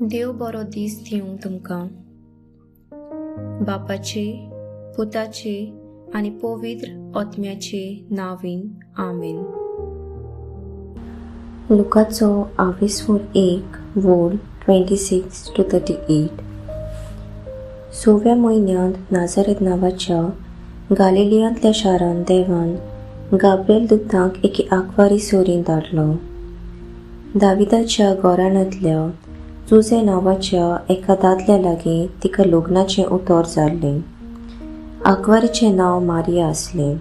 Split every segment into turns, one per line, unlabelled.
देव बरो दीस दिवं तुमकां. बापाचे, पुताचे आनी पवित्र आत्म्याचे नांवान, आमेन.
लुकाचो आवेस्फोर 1 वोल 26 to 38. सव्या म्हयन्यांत नाझारेत नांवाच्या गालिलियांतल्या शारांत देवान गाब्रिएल दुताक एके आंकवारी सोरीन धाडलो. दाविदाच्या घराण्यांतल्या जुझे नांवाच्या एका दादल्या लागीं तिका लग्नाचें उतर जाल्लें. आंकवारीचें नांव मारिया आसलें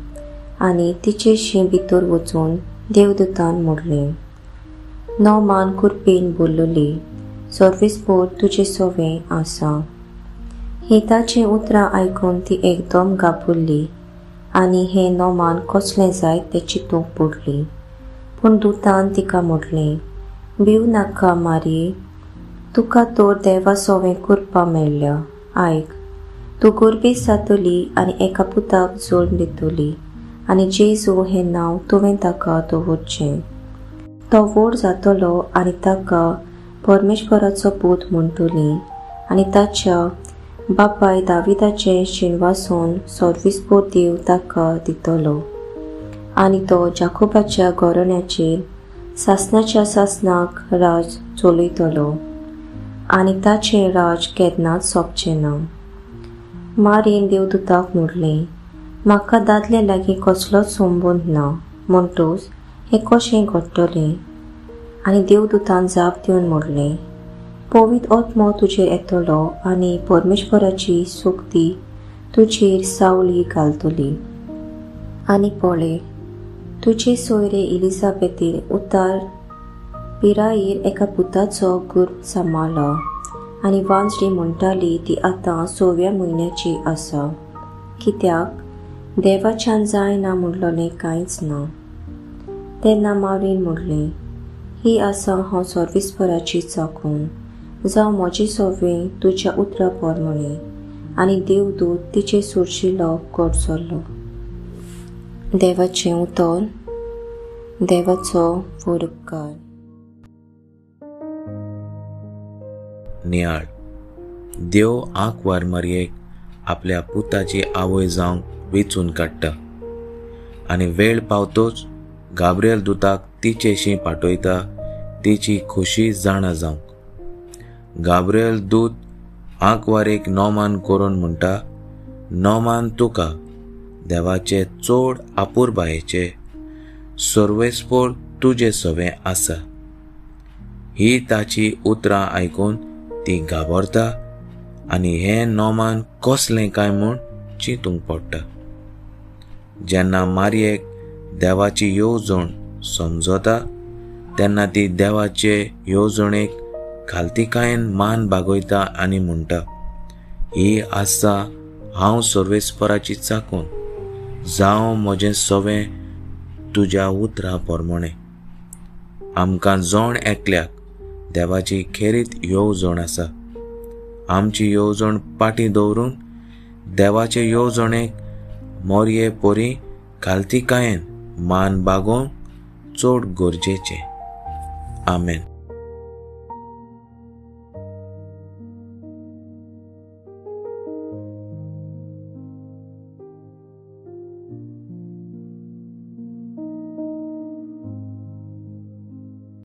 आनी तिचेशी भितर वचून देवदूतान म्हणलें, नोमान कुरपेन बोल्लोली, सर्वेस्पोर तुजे सवें आसा. ही ताचीं उतरां आयकून ती एकदम घाबरली आनी हें नोमान कसलें जायत तें चिंतूंक पडली. पूण दुतान तिका म्हणलें, भिव नाका मारये, तुका तर देवा सवें करपा मेळ्ळ्या. आयक, तूं गर्भेस्त जातली आनी एका पुताक जल्म दितली आनी जेजू हें नांव तुवें ताका दवरचें. तो व्हड जातलो आनी ताका परमेश्वराचो पूत म्हणटली आनी ताच्या बापाय दाविदाचें शिणवासून सर्विस्पोर देव ताका दितलो आनी तो जाकोबाच्या घराण्याचेर सासणाच्या सासणाक राज चलयतलो आनी ताचें राज केन्नाच सोंपचें ना. मारीन देवदूताक म्हणलें, म्हाका दादल्या लागीं कसलोच संबंद ना, म्हणटूच हें कशें घडटलें? आनी देवदूतान जाप दिवन म्हणलें, पवित्र आत्मो तुजेर येतलो आनी परमेश्वराची शक्ती तुजेर सावळी घालतली. आनी पळय, तुजे सोयरे एलिझाबेथीन उतार पिरायेर एका पुताचो गर्भ सांबाळ्ळा आनी वांजडी म्हणटाली ती आतां 6व्या म्हयन्याची आसा, कित्याक देवाच्यान जायना म्हणलोलें कांयच ना. तेन्ना मारीन म्हणलें, ही आसा हांव सर्विस्पराची चाकून, जावं म्हजें सवें तुज्या उतरा प्रमाणें. आनी देवदूत तिचे सुरशिलो गरजलो. देवाचें उतर, देवाचो वरउपकार.
नियाळ. देव आंकवार मारयेक आपल्या पुताची आवय जावंक वेंचून काडटा आनी वेळ पावतोच गाब्रिएल दुताक तिचेशी पाठयता तिची खोशी जाणा जावंक. गाब्रिएल दूत आंकवारेक नोमान करून म्हणटा, नोमान तुका देवाचे चड आपुरबायेचे सर्वेस्पोर तुजे सवें आसा. ही ताची उतरां आयकून ती घाबरता आनी हें नोमान कसलें काय म्हूण चिंतूंक पडटा. जेन्ना मारयेक देवाची येवजण समजता तेन्ना ती देवाचे येवजणेक खालतीकायेन मान बागयता आनी म्हणटा, ही आसा हांव सर्वेस्पराची चाकून, जावं म्हजें सवें तुज्या उतरा प्रमाणें. आमकां जण एकल्याक देवाची खेरीत येवजण आसा. आमची येवजण पाटी दवरून देवाचे येवजणेक मोरये परी खालतीकायेन मान बागोवंक चड गरजेचें. आमेन.